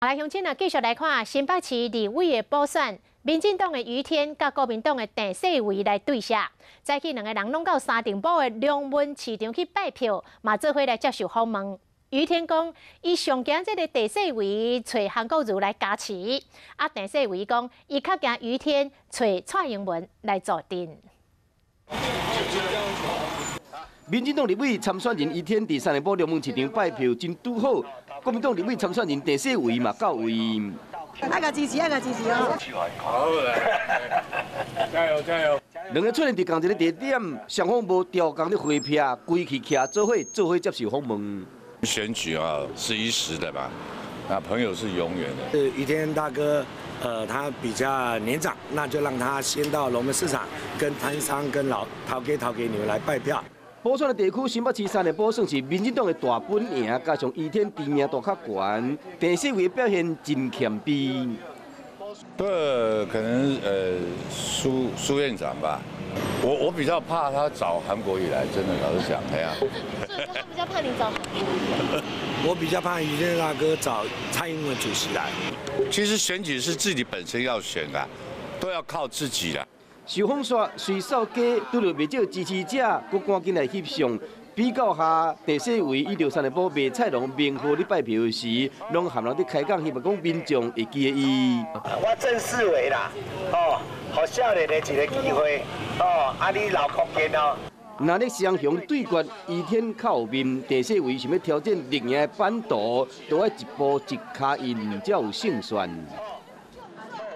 來，鄉親啊，繼續來看新北市立委的補選，民進黨的余天佮國民黨的鄭世維來對射。早起兩个人攏到三重埔的龍門市場去拜票，嘛做伙來接受訪問。余天講，伊上驚這个鄭世維揣韓國瑜來加持，啊，鄭世維講，伊較驚余天揣蔡英文來助陣。民進黨立委參選人余天佇三重埔龍門市場拜票真拄好，國民黨立委參選人鄭世維嘛到位。愛共支持，愛共支持哦！好，加油加油！兩个出現佇仝一个地點，雙方無調工咧回避，規氣徛做伙做伙接受訪問。選舉啊是一時的嘛，那朋友是永遠的。余天大哥，他比較年長，那就讓他先到龍門市場跟攤商、跟老頭家頭家娘來拜票。補選的地區新北市三重埔算是民進黨的大本營，加上余天知名度較懸，鄭世維表現真謙卑。對，可能蘇蘇院長吧，我比較怕他找韓國瑜來，真的老實講，哎呀。所以他比較怕你找韓國瑜。我比較怕余天大哥找蔡英文主席來。其實選舉是自己本身要選的，都要靠自己的。受訪煞隨掃街，拄著袂少支持者，閣趕緊來翕相。比較下，鄭世維伊佇三重埔賣菜農明號咧拜票時，攏含人咧開講，希望講民眾會記得伊。我鄭世維啦，哦，予少年的一个機會，哦，啊你老國見哦。若咧雙雄對決，余天較有面，鄭世維想欲挑戰綠營的版圖，都愛一步一跤印，才有勝算。